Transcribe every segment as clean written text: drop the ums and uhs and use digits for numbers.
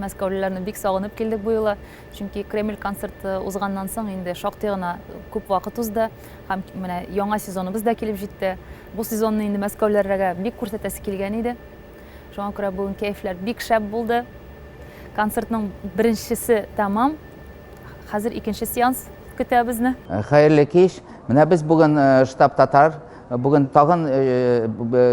Мәскәүлеләрне бик сагынып килдек бу юлы, чөнки Кремль концерты узганнан соң инде шактый гына күп вакыт узды һәм менә яңа сезоныбыз да килеп җитте. Бу сезонны инде мәскәүлеләргә бик күрсәтәсе килгән иде. Шуңа күрә бүген кәефләр бик шәп булды. Концертның беренчесе тәмам. Хәзер икенче сеанс көтә безне. Хәерле кич. Менә без бүген Штаб татар бүген тагын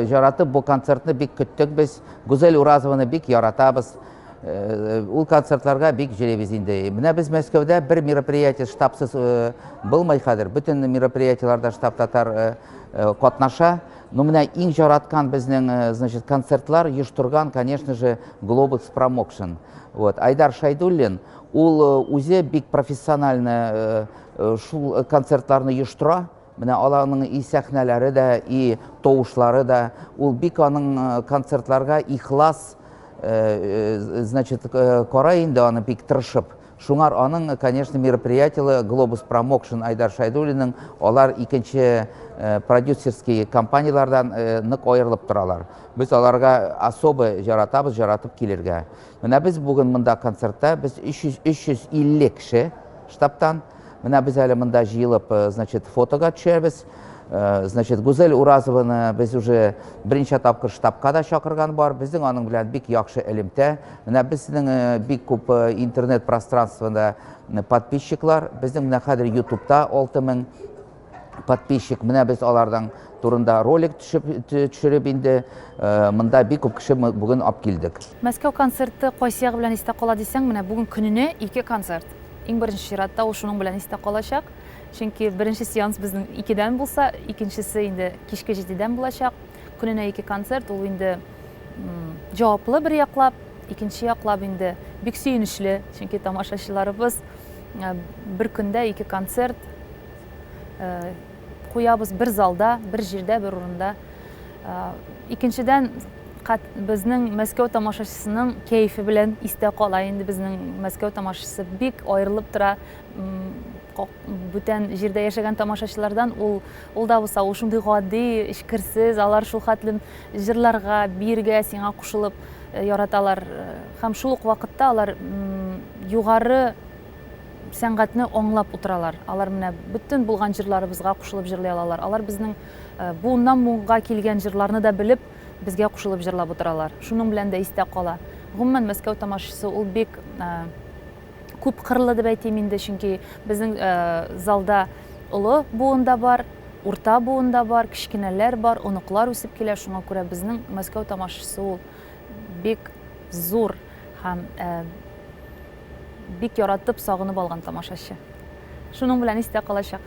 жаратып бу концертны бик көттек без. Гүзәл Уразованы бик яратабыз. Ул концертларга бик йөрибез инде. Менә без Мәскәүдә бер мероприятие штабсыз булмый хәзер. Бөтен мероприятиеләрдә штаб татар катнаша. Но менә иң яраткан безнең, значит, концертлар оештырган, конечно же, Globus Promotion. Вот. Айдар Шайдуллин, ул үзе бик профессионально шул концертларны оештыра. Менә аларның и сәхнәләре дә, и тавышлары да, ул бик аның концертларга ихлас, значит, карай инде аны бик тырышып. Шуңар аның, конечно, мероприятиеле Globus Promotion Айдар Шайдуллинның алар икенче продюсерский компанияләрдән нык аерылып торалар. Без аларга особо яратабыз, яратып килергә. Менә без бүген монда концертта, без 300, 350 кеше штабтан. Менә без әле монда җыелып, значит, фотога төшәбез. Значит, Гүзәл Уразованы без уже берничә тапкыр штабка да чакырган бар. Безнең аның белән бик яхшы элемтә. Менә безнең бик күп интернет пространствода подписчиклар. Безнең менә хәзер YouTube'та 6000 подписчик. Менә без алардан турында ролик төшереп инде монда бик күп кеше бүген алып килдек. Мәскәү концерты кайсы ягы белән истә кала дисәң, менә бүген көненә ике концерт. Иң беренче чиратта ул шуның белән истә калачак. Чөнки беренче сеанс безнең 2-дән булса, икенчесе инде кичке 7-дән булачак. Көненә ике концерт, ул инде җаваплы бер яклап, икенче яклап инде бик сөенечле, чөнки тамашачыларыбыз бер көндә ике концерт куябыз бер залда, бер җирдә, бер урында. Икенчедән, безнең Мәскәү тамашачысының кәефе белән истә кала инде. Безнең Мәскәү тамашачысы бик аерылып тора бүтән җирдә яшәгән тамашачылардан. Ул да булса, ул шундый гади, эчкерсез, алар шул хәтлем җырларга, биергә сиңа кушылып яраталар. Һәм шул ук вакытта алар югары сәнгатьне аңлап утыралар. Алар менә бөтен булган җырларыбызга кушылып җырлый алалар. Алар безнең буыннан буынга килгән җырларны да белеп, безгә кушылып җырлап утыралар. Шуның белән дә истә кала. Гомумән, Мәскәү тамашачысы ул бик күп кырлы дип әйтим инде, чөнки безнең залда олы буын да бар, урта буын да бар, кечкенәләр бар, оныклар үсеп килә. Шуңа күрә безнең Мәскәү тамашачысы ул бик зур һәм бик яратып, сагынып алган тамашачы. Шуның белән истә калачак.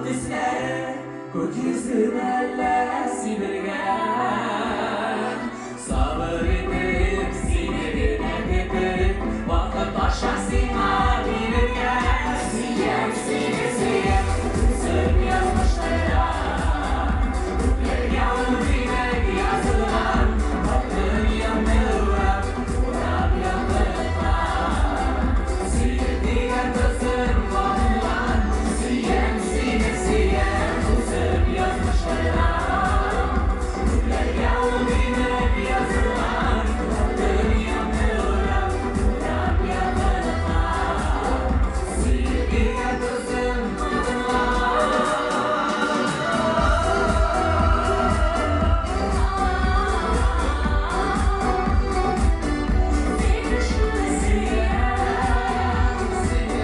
Төсләре күк йөзенә әллә сибелгән. Сабыр итеп, сине генә көтеп, вакыт аша сиңа бирелгән. Сөям сине, сөям, үзем язмышларга. Күкләргә ул димәк язылган, бар дөньямны урап, урап яктырткан. Сөеп дигән тылсым ватылган, сөям сине, сөям, үзем язмышларга. Күкләргә ул димәк язылган, бар дөньямны урап, урап яктырткан. Сөеп дигән тылсым ватылган. Seni şunu söyleyem, seni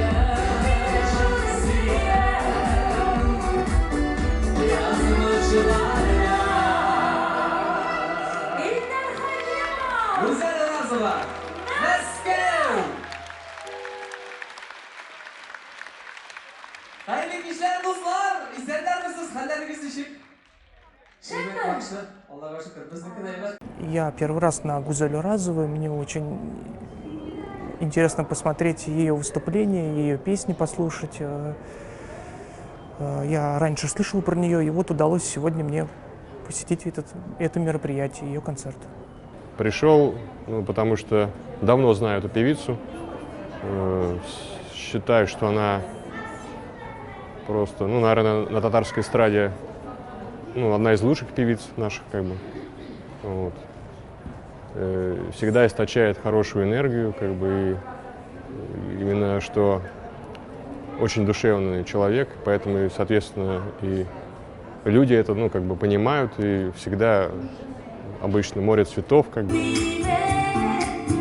şunu söyleyem, язмышларга. Илдар Хәйям! Гүзәл Уразова, Мәскәү! Хәерле кичләр, дуслар! Исәннәрмесез, хәлләрегез ничек? Шәпме? Яхшы, Аллага шөкер, безнеке дә әйбәт. Я первый раз на Гузель Уразовой. Мне очень интересно посмотреть ее выступление, ее песни послушать. Я раньше слышал про нее, и вот удалось сегодня мне посетить это мероприятие, ее концерт. Пришел, ну, потому что давно знаю эту певицу. Считаю, что она просто, ну, наверное, на татарской эстраде, ну, одна из лучших певиц наших, как бы. Вот. Всегда источает хорошую энергию, как бы, и именно что очень душевный человек, поэтому, и, соответственно, и люди это, ну, как бы понимают, и всегда обычно море цветов, как бы.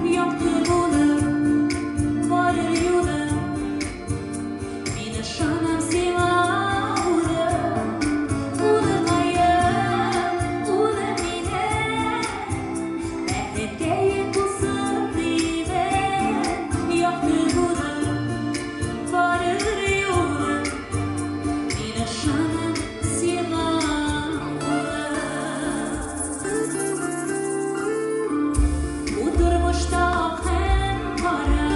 Якты булып барыр юлым, Мин ышанам сиңа, улым, улыкаем, улым минем, Бәхеткәем булсын димен. Якты булып барыр юлым, Мин ышанам сиңа, улым. Бу тормышта ак һәм кара,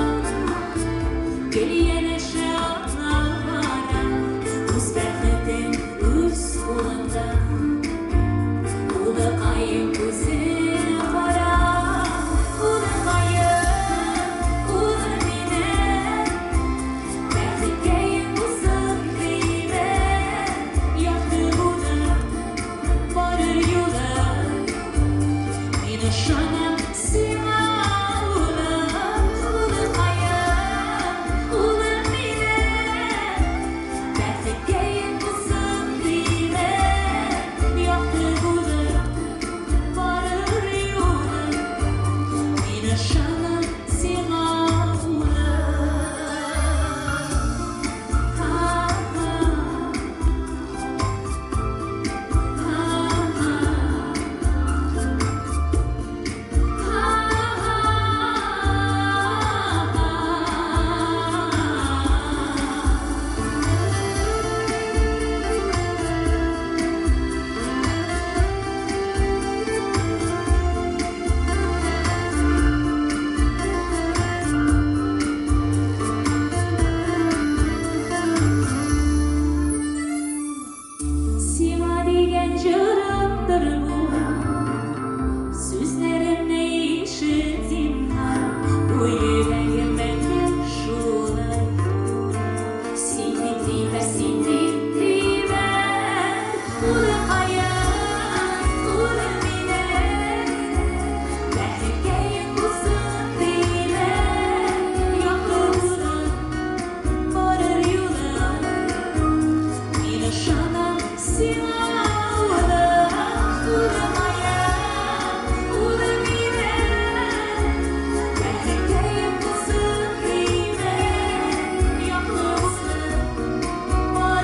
Гел янәшә атлап бара, Үз бәхетең үз кулыңда. Улыкаем, күзен кара, Улыкаем, улым минем, Бәхеткәем булсын димен. Якты булып барыр юлым, Мин ышанам сиңа, улым, улыкаем, улым минем, Бәхеткәем булсын димен. Якты булып барыр юлым, Мин ышанам сиңа, улым. Ха-ха. Ха-ха. Сиңа дигән җырымдыр бу, Сүзләремне ишет, зинһар, Бу йөрәгем мәңге шулай. Син тибә, син тибә, Улыкаем, улым минем, Бәхеткәем булсын димен. Якты булып барыр юлым, Мин ышанам сиңа, улым, улыкаем, улым минем, Бәхеткәем булсын димен. Якты булып барыр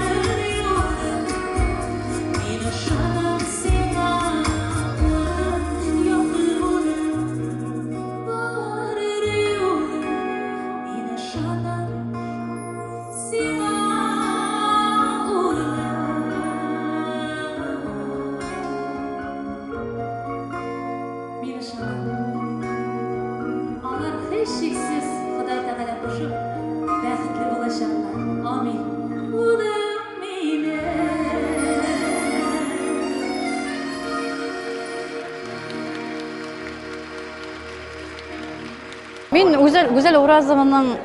Мин Гүзәл, Гүзәл Уразованың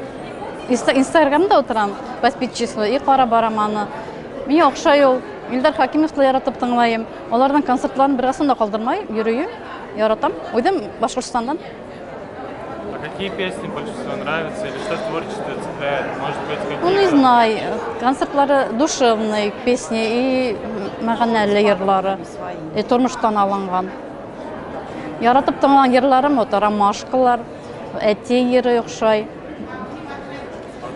Инстаграмда утырам, подписчица, и карап барам аны. Миңа охшай ул. Илдар Хакимовны яратып тыңлайым. Аларның концертларын беразын да калдырмай йөрүем, яратам. Үзем Башкортстаннан. А какие песни больше всего нравятся или что в творчестве цепляет? Может быть, какие-то... Ну, не знаю. Концертлары душевные песни и мәгънәле йырлары. И тормыштан алынган. Яратып тыңлаган йырларым вот Ромашкалар, Әти йыры охшай.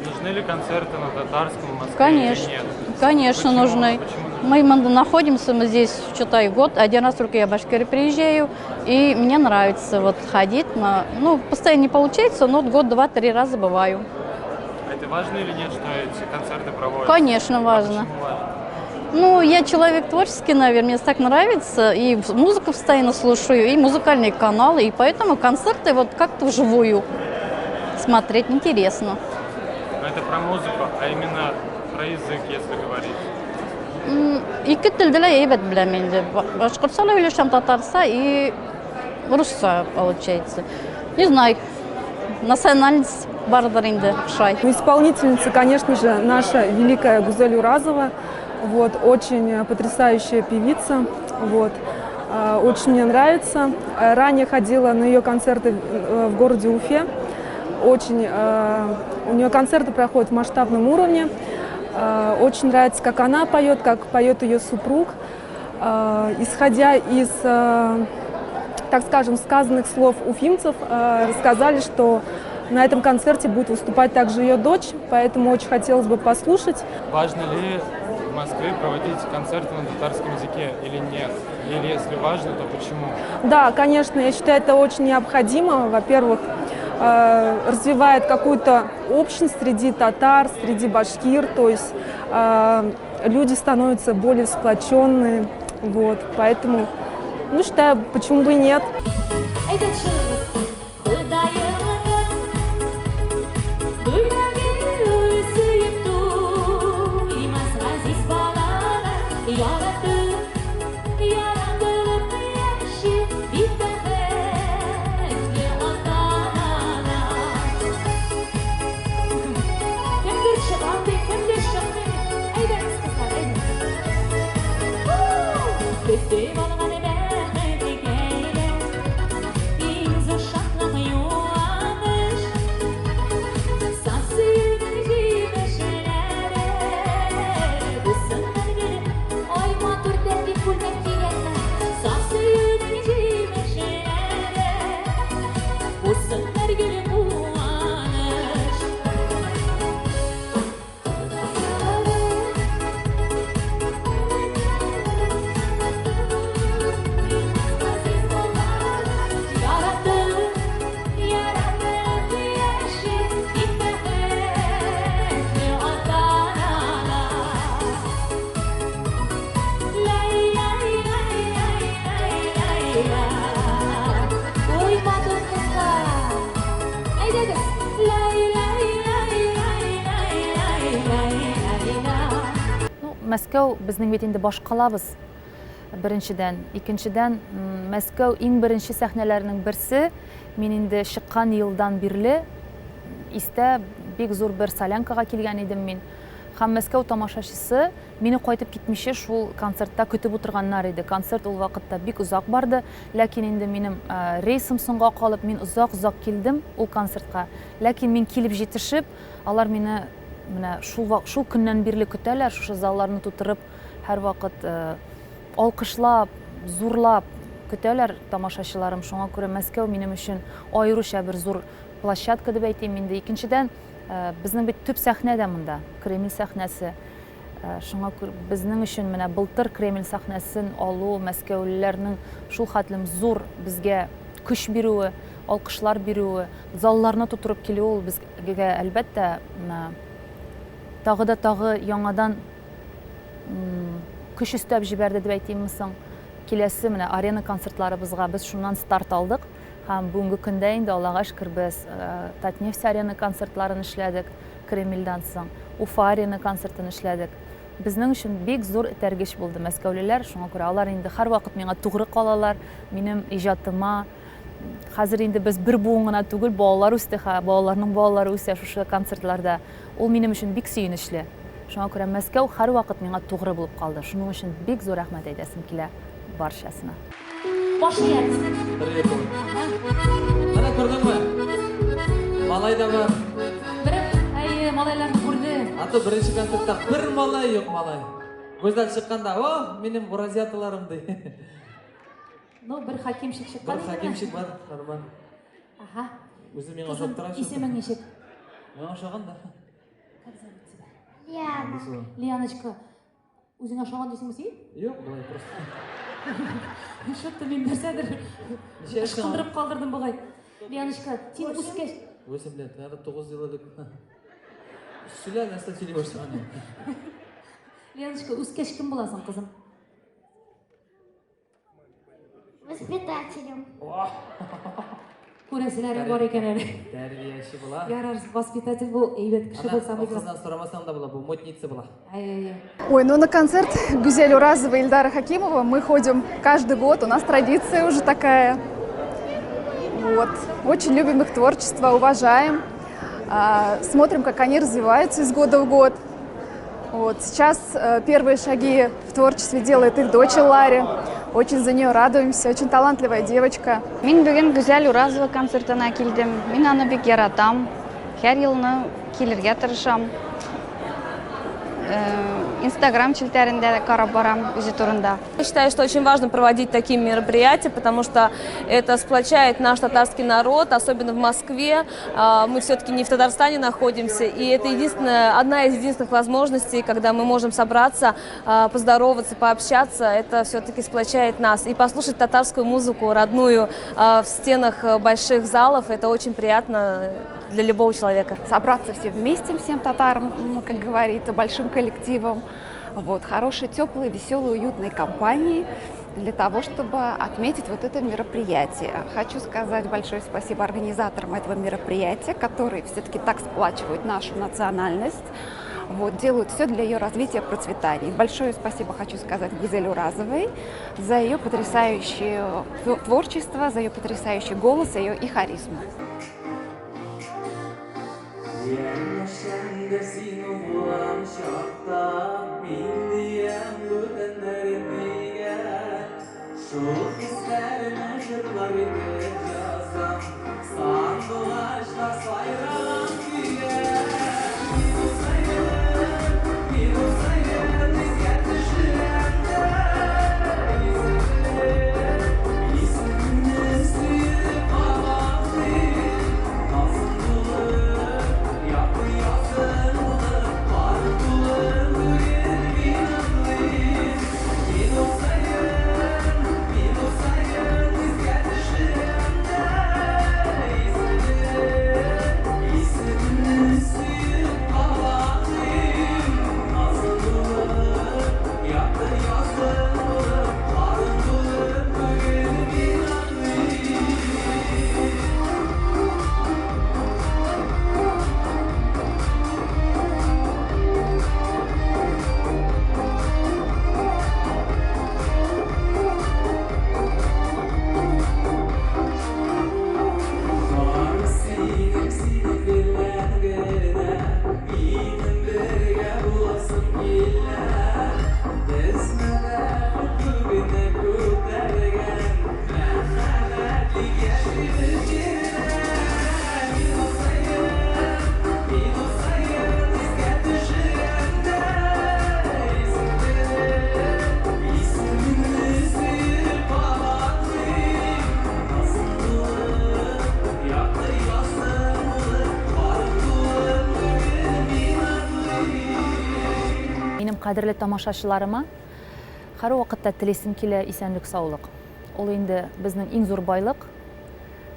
Нужны ли концерты на татарском в Москве Конечно, или нет? Конечно, Почему? нужны. Почему нужны? Мы монда находимся, мы здесь, считай, год, один раз только я в Башкирию приезжаю, и мне нравится вот ходить на, ну, постоянно не получается, но вот год, два, три раза бываю. А это важно или нет, что эти концерты проводятся? Конечно, важно. А почему важно? Ну, я человек творческий, наверное, мне так нравится, и музыку постоянно слушаю, и музыкальные каналы, и поэтому концерты вот как-то вживую смотреть интересно. Но это про музыку, а именно про язык, если говорить. Ике телдә лә әйбәт беләм инде. Башкортча ла һөйләшәм, татарча и русча получается. Не знаю, национальность бардыр инде, охшай. Ну, исполнительница, конечно же, наша великая Гузель Уразова. Вот, очень потрясающая певица. Вот. Очень мне нравится. Ранее ходила на ее концерты в городе Уфе. Очень, у нее концерты проходят в масштабном уровне. Очень нравится, как она поет, как поет ее супруг. Исходя из, так скажем, сказанных слов уфимцев, рассказали, что на этом концерте будет выступать также ее дочь, поэтому очень хотелось бы послушать. Важно ли в Москве проводить концерты на татарском языке или нет? Или если важно, то почему? Да, конечно, я считаю, это очень необходимо. Во-первых, развивает какую-то общность среди татар, среди башкир, то есть люди становятся более сплоченные, вот, поэтому, ну, считаю, почему бы и нет. Әйдә төшерегез. Ходаемның бүләге сөеп туймас газиз балалар яратып, яратып яши бик бәхетле ата-аналар. Кемдер чыгам ди, кемдер чыкмый ди. Әйдәгез, кызлар, әйдәгез. Көтеп алган бәхеткәйләр, иң зур шатлык, юаныч. Саф сөюнең җимешләре булсыннар гел. Ай, матур тәти күлмәк кигәннәр. Саф сөюнең җимешләре булсыннар гел куаныч. Яратып, яратып яши бик бәхетле ата-аналар. Лай-лай-лай-лай-лай-лай. Ой, матур кызлар. Әйдәгез. Лай-лай-лай-лай-лай-лай-лай-лай. Ну, Мәскәү безнең бит инде башкалабыз, беренчедән. Икенчедән, Мәскәү иң беренче сәхнәләрнең берсе. Мин инде чыккан елдан бирле истә, бик зур бер солянкага килгән идем мин. Һәм Мәскәү тамашачысы мине кайтып китмичә шул концертта көтеп утырганнар иде. Концерт ул вакытта бик озак барды, ләкин инде минем рейсым соңга калып, мин озак-озак килдем ул концертка. Ләкин мин килеп җитешеп, алар мине менә шул шул көннән бирле көтәләр, шушы залларны тутырып, һәрвакыт алкышлап, зурлап көтәләр тамашачыларым. Шуңа күрә Мәскәү минем өчен аеруча бер зур площадка дип әйтим инде. Икенчедән, безнең бит төп сәхнә дә монда, Кремль сәхнәсе. Шуңа күрә безнең өчен менә былтыр Кремль сәхнәсен алу, мәскәүлеләрнең шул хәтлем зур безгә көч бирүе, алкышлар бирүе, залларны тутырып килүе ул безгә, әлбәттә, тагы да тагы яңадан көч өстәп җибәрде дип әйтимме соң. Киләсе менә арена концертларыбызга без шуннан старт алдык. Һәм бүгенге көндә инде, Аллага шөкер, без Татнефть арена концертларын эшләдек Кремльдән соң, Уфа арена концертын эшләдек. Безнең өчен бик зур этәргеч булды мәскәүлеләр, шуңа күрә алар инде һәрвакыт миңа тугры калалар, минем иҗатыма. Хәзер инде без бер буын гына түгел, балалар үсте, балаларның балалары үсә шушы концертларда. Ул минем өчен бик сөенечле. Шуңа күрә Мәскәү һәрвакыт миңа тугры булып калды. Шуның өчен бик зур рәхмәт әйтәсем килә барчасына. Баш иябез. Менә күрдеңме? Малай да бар. Бер, әйе, малайларны күрдем. А то беренче концертта бер малай юк, малай. Гүзәл чыкканда, о, минем уразияталарым ди. Ну, бер хакимчик чыккан. Бер хакимчик бар, нормаль. Ага. Үзе миңа ошап тора. Исемең ничек? Миңа ошаган да. Как зовут тебя? Лиана. Лианочка, үзеңә ошаган дисеңме син? Юк, болай просто. Что-то мин нәрсәдер ычкындырып калдырдым бугай. Лианочка, син үскәч... 8 лет, наверное, 9 ел элек. Сөйлә, нәрсә сөйли башлаган. Лианочка, үскәч кем буласың, кызым? Воспитателем. Күрәселәрең бар икән әле. Тәрбияче була. Ярар, воспитатель бу әйбәт кеше булса бу. Кыздан сорамасаң да була, бу модница була. Ай-яй-яй. Ой, ну на концерт Гюзель Уразова и Ильдара Хакимова мы ходим каждый год, у нас традиция уже такая. Вот. Очень любим их творчество, уважаем. Смотрим, как они развиваются из года в год. Вот. Сейчас первые шаги в творчестве делает их дочь Ларри. Очень за нее радуемся, очень талантливая девочка. Мин бүген Гүзәл Уразова концертына килдем. Мин аны бик яратам. Һәр елны килергә тырышам. Инстаграм челтәрендә карап барам үзе турында. Я считаю, что очень важно проводить такие мероприятия, потому что это сплочает наш татарский народ, особенно в Москве. Мы все-таки не в Татарстане находимся, и это одна из единственных возможностей, когда мы можем собраться, поздороваться, пообщаться. Это все-таки сплочает нас. И послушать татарскую музыку родную в стенах больших залов, это очень приятно для любого человека. Собраться все вместе, всем татарам, как говорится, большим коллективом. Вот, хорошей, теплой, веселой, уютной компании для того, чтобы отметить вот это мероприятие. Хочу сказать большое спасибо организаторам этого мероприятия, которые все-таки так сплачивают нашу национальность, вот, делают все для ее развития и процветания. Большое спасибо хочу сказать Гюзель Уразовой за ее потрясающее творчество, за ее потрясающий голос, ее и харизму. Янәшәңдә син булган чакта мин диям бүтәннәр нигә шул хисләрне җырлар итеп язам сандугачлар сайраган көйгә мин саен искә төшерәм дә исемеңне сөеп кабатлыйм назың булып якты язың булып кар булып бүген мин атлыйм минут саен искә төшерәм дә исемеңне сөеп кабатлыйм назың булып якты язың булып кар булып бүген мин атлыйм. Бары синең, синең белән генә минем бергә буласым килә. Без бәхет күгенә күтәргән мәхәббәтле яшибез җирдә. Минут саен искә төшерәм дә исемеңне сөеп кабатлыйм. Назың булып, якты язың булып, кар булып бүген мин атлыйм. Минем кадерле тамашачыларыма һәрвакытта телисем килә исәнлек, саулык. Ул инде безнең иң зур байлык.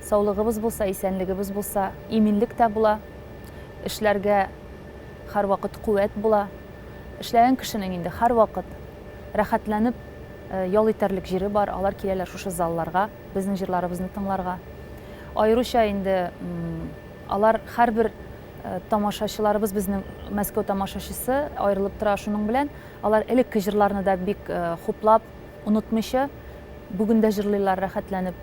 Саулыгыбыз булса, исәнлегебез булса, иминлек тә була. Эшләргә һәрвакыт куәт була. Эшләгән кешенең инде һәрвакыт рәхәтләнеп ял итәрлек җире бар. Алар киләләр шушы залларга, безнең җырларыбызны тыңларга. Аеруча инде алар һәрбер тамашачыларыбыз, безнең Мәскәү тамашачысы аерылып тора шуның белән. Алар элекке җырларны да бик хуплап, онытмыйча, бүген дә җырлыйлар рәхәтләнеп,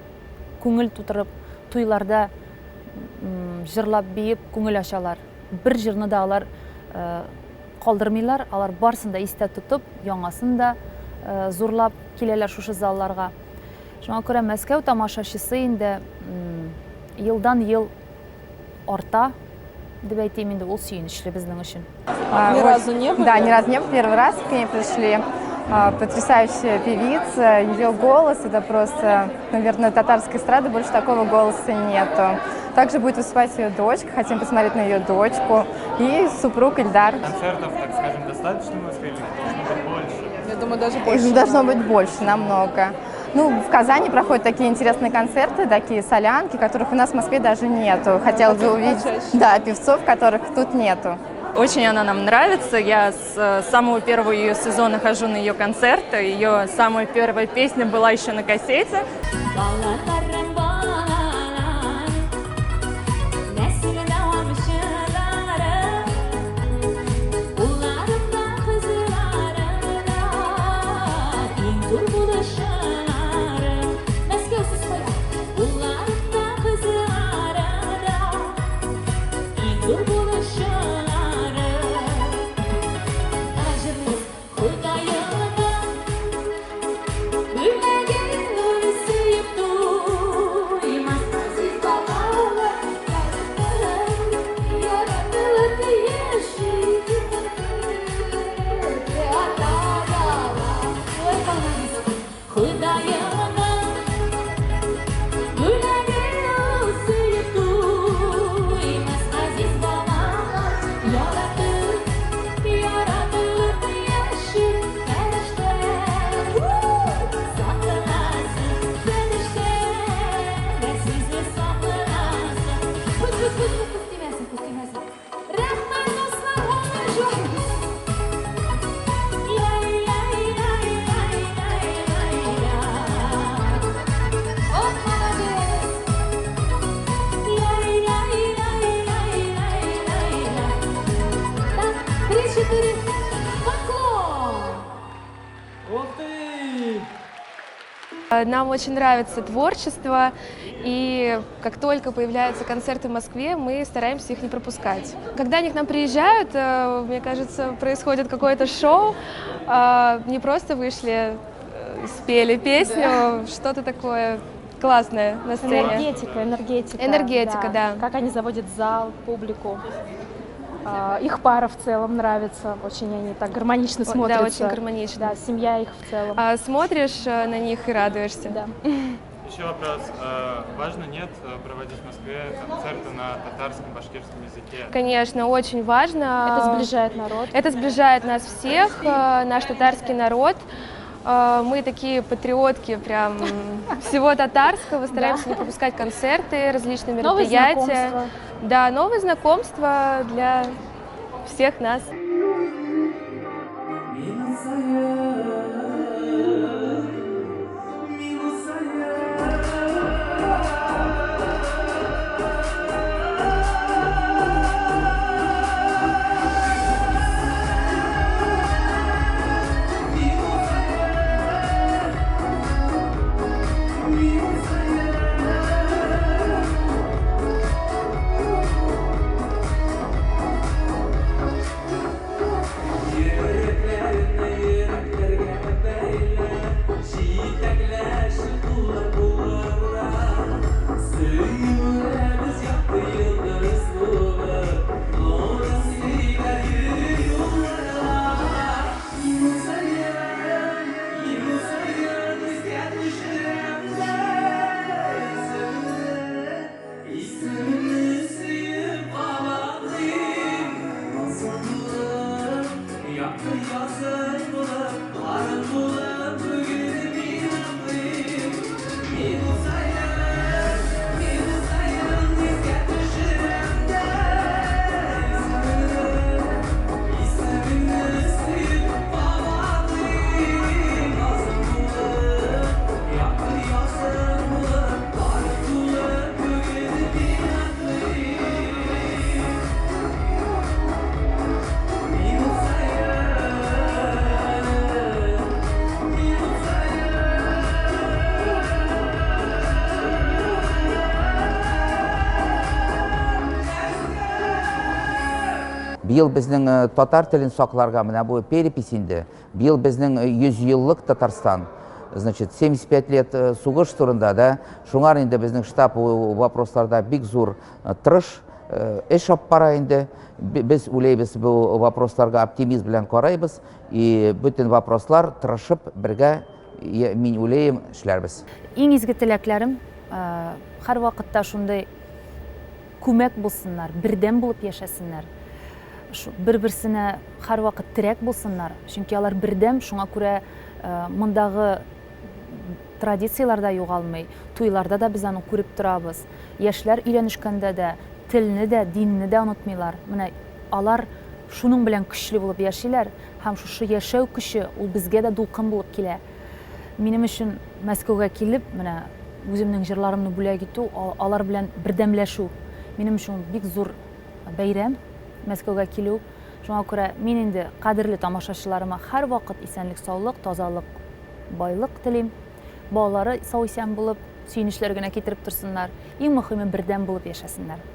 күңел тутырып, туйларда җырлап, биеп күңел ачалар. Бер җырны да алар калдырмыйлар, алар барсын да истә тотып, яңасын да зурлап киләләр шушы залларга. Шуңа күрә Мәскәү тамашачысы инде елдан-ел арта, дип әйтим инде, ул сөенечле безнең өчен. Ни разу не были? Да, ни разу не были. Первый раз к ней пришли. Потрясающая певица, ее голос, это просто, наверное, татарской эстрады больше такого голоса нету. Также будет выступать ее дочка, хотим посмотреть на ее дочку и супруг Ильдар. Концертов, так скажем, достаточно в Москве или должно быть больше? Я думаю, даже больше. Их должно быть больше, намного. Ну, в Казани проходят такие интересные концерты, такие солянки, которых у нас в Москве даже нету. Хотела бы увидеть, да, певцов, которых тут нету. Очень она нам нравится. Я с самого первого ее сезона хожу на ее концерты. Ее самая первая песня была еще на кассете. Нам очень нравится творчество, и как только появляются концерты в Москве, мы стараемся их не пропускать. Когда они к нам приезжают, мне кажется, происходит какое-то шоу, не просто вышли, спели песню, да. Что-то такое классное на сцене. Энергетика, энергетика. Энергетика, да. Как они заводят зал, публику. Их пара в целом нравится, очень они так гармонично смотрятся. Да, очень гармонично. Да, семья их в целом. Смотришь на них и радуешься. Да. Еще вопрос. Важно, нет, проводить в Москве концерты на татарском, башкирском языке? Конечно, очень важно. Это сближает народ. Это сближает нас всех, наш татарский народ. Мы такие патриотки прям всего татарского, стараемся не пропускать концерты, различные мероприятия. Новые знакомства. Да, новые знакомства для всех нас. Быел безнең татар телен сакларга менә бу перепись инде. Быел безнең 100 еллык Татарстан. Значит, 75 лет сугыш турында да. Шуңар инде безнең штаб бу вопросларда бик зур тырыш эш алып бара инде. Без уйлыйбыз, бу вопросларга оптимизм белән карайбыз. И бөтен вопрослар тырышып бергә, мин уйлыйм, эшләрбез. Иң изге теләкләрем, һәрвакытта шундый күмәк булсыннар, бердәм булып яшәсеннәр. Бер-берсенә һәрвакыт терәк булсыннар, чөнки алар бердәм, шуңа күрә мондагы традицияләр дә югалмый, туйларда да без аны күреп торабыз. Яшьләр өйләнешкәндә дә телне дә, динне дә онытмыйлар. Менә алар шуның белән көчле булып яшиләр һәм шушы яшәү көче ул безгә дә дулкын булып килә. Минем өчен Мәскәүгә килеп, менә үземнең җырларымны бүләк итү, алар белән бердәмләшү, минем өчен ул бик зур бәйрәм, Мәскәүгә килү. Шуңа күрә мин инде кадерле тамашачыларыма һәрвакыт исәнлек-саулык, тазалык, байлык телим. Балалары сау-исән булып, сөенечләр генә китереп торсыннар. Иң мөхиме, бердәм булып яшәсеннәр.